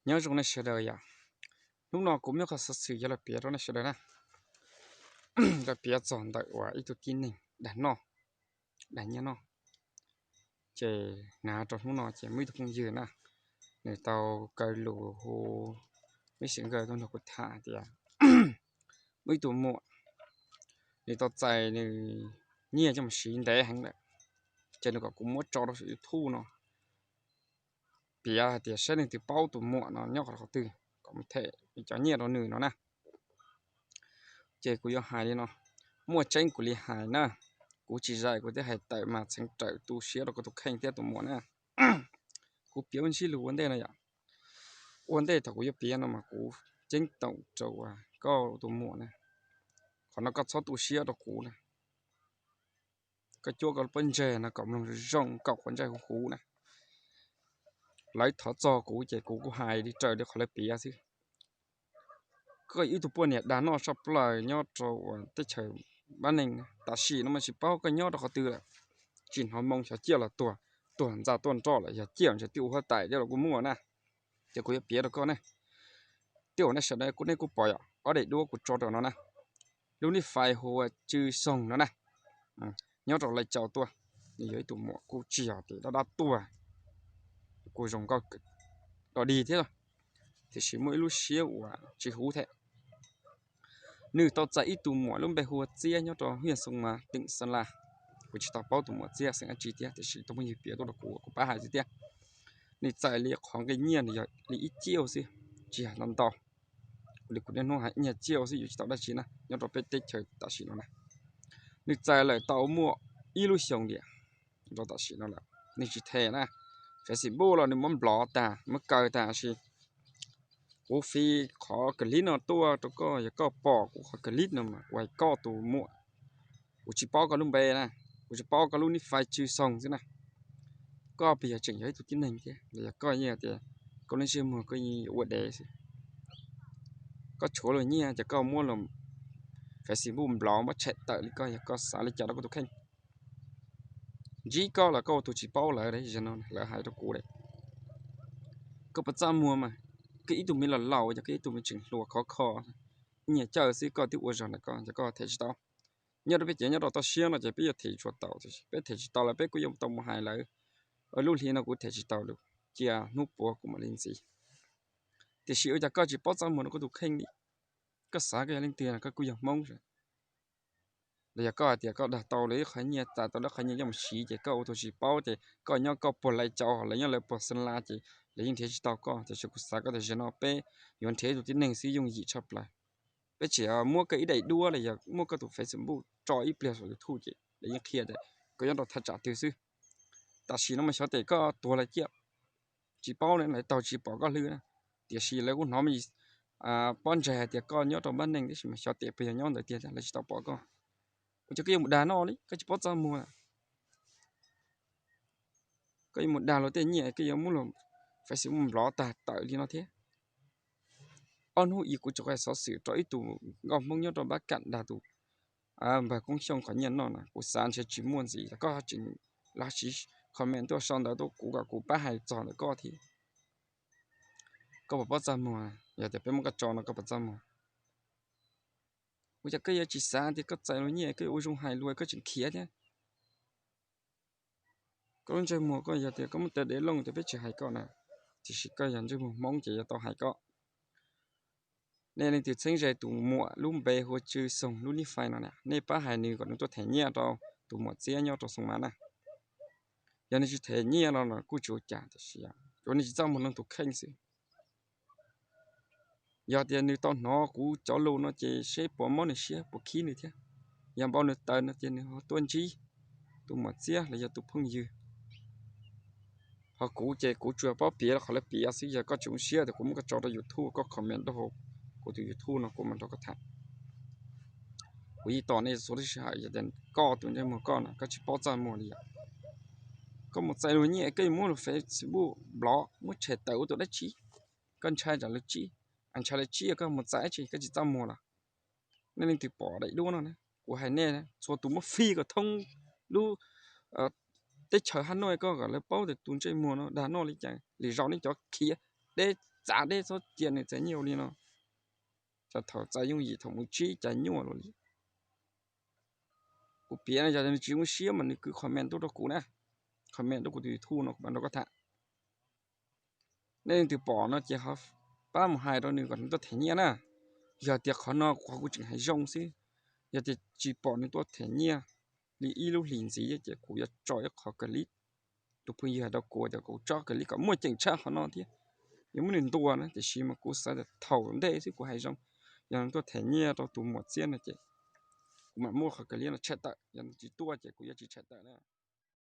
Nyob zoo nej sawv daws yom. Hnub no kuv muaj qhov xov xwm yuav los piav rau nej sawv daws na. Los piav txog ntawm uas ib tug tib neeg dag noj, dag nyiaj noj. Ces hnav rau hnub no ces muaj ib tug phooj ywg na, nws tau kaw lus hu, muaj ib sim nkawd tuaj nrog kuv tham tias muaj ib tug muam, nws tau txais nws nyiaj coj mus siv ntev heev lawm, ces nws kom kuv muab tso rau saum YouTube no, piav hais tias saib leej twg paub tus muam no nyob qhov twg kom mus them cov nyiaj rau nws no na. Ces kuv yuav hais li no, muaj tseeb kuv li hais na, kuv tsis zais kuv twb hais tawm mas txheev rawm tu siab rau koj tus kheej thiab tus muam na. Kuv piav ua ntsib lus ua ntej no yom. Ua ntej thaum kuv yuav piav no mas kuv ceeb toom rau koj tus muam na, qhov no koj txhob tu siab rau kuv na. Koj cuab koj pob ntseg no kom mloog zoo zoo, kaum qhov ntsej huv huv na. Lawv thov txog kuv ces kuv kuj hais li raws li qhov lawv piav xwb. Koj ib tug poj niam dag noj saj plaws nyob rau teb chaws Pab Neeg, tam sim no mas tsis paub koj nyob rau qhov twg lawm. Tsis hnov moo xyov ciaj los tuag, tuag ntxa tuaj nroj lawm, yog ciaj ntshe twb ua huab tais thiab los kuj muaj na. Ces kuv yuav piav rau koj ne. Tej uas nej sawv daws kuj nej kuj pom yom, ob daim duab kuv tso rau no na. Lub nij fais hu ua Tsw Xoog no na, nyob rau Lais Cau tuaj. Nws yog ib tug muam kuj tsis yog tias dab dab tuag, kuj zoo nkauj dog dig thiab, tiam sis muaj ib lub siab uas tsis huv thiab. Nws tau txais ib tug muam lub npe hu ua Txiab nyob rau hiaj Xoo Mas, teem Xeeb Las. Kuv tsis tau paub tus muam Txiab xeem dab tsi thiab, tiam sis tus phooj ywg piav tuaj rau kuv, kuv pab hais xwb thiab. Nws txais li qhov nqi nyiaj nws yog li ib ciaj xwb, tsis yog ntau ntau. Li kuv niaj hnub hais, ib nyuag ciaj xwb yuav tsis tau dab tsi na, nyob rau peb teb chaws tam sim no na. Nws txais lawm tau muaj ib lub xyoo tiam rau tam sim no lawm, nws tsis them na. Facebook los nws muab nplov tag, muab kaw tag, sis kuv fi qhov clip no tuaj rau koj, yog koj pom kuv qhov clip no mas kuv hais koj tus muam, kuv tsis paub koj lub npe na, kuv tsis paub koj lub nij fais Tsw Xoog xwb na. Koj puas yog tseem yog ib tug tib neeg thiab los yog koj yeej tias koj lub ntsej muag koj yeej yuav ua dev xwb? Koj tshuav luag nyiaj ces koj muab luag Facebook nplov muab tshem tawm li koj, yog koj xav li cas rau koj tus kheej? Ntsib koj los koj ua tus tsis paub lawv, zaum no lawv hais rau kuv lawm. Koj puas txaj muag mas, koj ib tug me laus laus, yog koj ib tug me tseem hluas khov kho, ib nyuag cawj xwb koj twb ua zog ntawm koj, ces koj them tsis tau. Nyob rau peb cov nyob rau toj siab no ces peb yuav them tsuas tau, tiam sis peb them tsis tau lawm peb kuj yuav tau mus hais lawv, lub hli no kuv them tsis tau lawm, cia hnub puav kuv mam li ntxiv. Tiam sis ua cas koj tsis paub txaj muag rau koj tus kheej li? Koj xav koj yog leej twg, koj kuj yog Hmoob los yog koj hais tias koj dag tau lawv ib qho nyiaj, txais tau lawv qhov nyiaj coj mus siv ces koj ua tus tsis paub, ces koj nyob koj puag Lais Cau, lawv nyob lawv puag Xeeb Las ces lawv yeej nrhiav tsis tau koj. Tiam sis kuv xav koj tias zaum no peb yuav nrhiav ib tug tib neeg xwb yooj yim tshaj plaws. Peb tseem muab koj ib daim duab los yog muab koj tus Facebook tso ib pliag saum YouTube ces lawv yeej qhia tias koj nyob rau thaj tsam twg xwb. Tam sim no mas xyov tes koj tuag lawm ciaj, tsis paub na, lawv taug tsis pom koj hlwb na. Tiam sis lawv kuj hnov me pob ntseg hais tias koj nyob rau Pab Neeg, tiam sis mas xyov tes puas yog nyob ntawd tiag, lawv tsis tau pom koj. Ua cas koj yuav mus dag noj li, koj tsis paub txaj muag? Koj yuav mus dag luag tej nyiaj, koj yuav muab luag Facebook nplov tag tawm li no thiab. Ob hnub ib kuv tseem hais xov xwm rau ib tug nkauj Hmoob nyob rau Pab Kam dag tus npawg Koob Xyooj qhov nyiaj noj na, kuv xav ntshe tsis muaj ntxiv, koj tseem los siv comment tuaj sau ntawv tuaj kuv kom kuv pab hais txog ntawm koj thiab. Koj puas paub txaj muag? Yog tias peb muab koj tso no koj puas txaj muag? Ua cas koj yuav tsis xav tias koj txais luag nyiaj koj yuav ua zoo hais luag, koj tseem khiav thiab? Koj lub ntsej muag koj yog tias koj muab taw dev looj ces peb tsis hais koj na, tiam sis koj yog ntsej muag Hmoob ces yuav tau hais koj. Nej leej twg txheeb ze tus muam lub npe hu ua Tsw Xoog lub nij fais no na, nej pab hais nws kom nws tuaj them nyiaj rau tus muam Txiab nyob rau Xoo Mas na. Yog nws tsis them nyiaj no los kuj tsis ua cas, tiam sis tsuas nws tsis txaj muag nws tus kheej xwb. Yog tias nws tau hnov kuv cov lus no ces seb puas mob nws siab puas khib nws thiab. Yog npau nws taws no ces nws ho tuaj ntsib tus muam Txiab los yog tus phooj ywg. Ho kuv ces kuv tsuas paub piav qhov lawv piav xwb, yog koj tsis zoo siab tias kuv muab koj tso rau YouTube, koj comment rau hauv kuv tus YouTube no kuv mam nrog koj tham. Kuv yeej tos nej txhua lub sij hawm, yog tias koj tus ntsej muag koj no koj tsis paub txaj muag li yom, koj mus txais luag nyiaj koj yuav muab luag Facebook nplov muab tshem tawm ua tus dab tsi? Koj ntshai tsam luag tsib, ntshai luag tsib koj mus txais dab tsi, koj tsis txaj muag los? Nej leej twg pom daim duab no na, kuv hais nej, txhua tus muab fij kom thoob lub teb chaws Hab Nuj koj kom lawv paub tias tus ntsej muag no dag noj li cas, lwm zaus nej cov khiav deb txav deb txhob cia nws txais nyiaj ua li no. Txog thaum txais yooj yim thaum mus tsib cas nyuaj luaj li. Kuv piav no yog nws tsis zoo siab mas nws kwv comment tuaj rau kuv na, comment rau kuv tus YouTube no kuv mam nrog koj tham. Nej leej twg pom no ces ho pab mus hais rau nws kom nws tuaj them nyiaj na. Yog tias qhov no qhov kuv tseem hais zoo xwb, yog tias tsis pom nws tuaj them nyiaj li ib lub hlis ntxiv ces kuv yuav tso ib qho clip. Tus phooj ywg hais rau kuv tias kom kuv tso clip kom muaj ceem tshaj qhov no thiab, yuav muab nws ntuas na, tiam sis mas kuv xav tias thaum ntej xwb kuv hais zoo, yog nws tuaj them nyiaj rau tus muam txiab no ces kuv mam muab qhov clip no tshaj tawm, yog nws tsis tuaj ces kuv yuav tsis tshaj tawm na.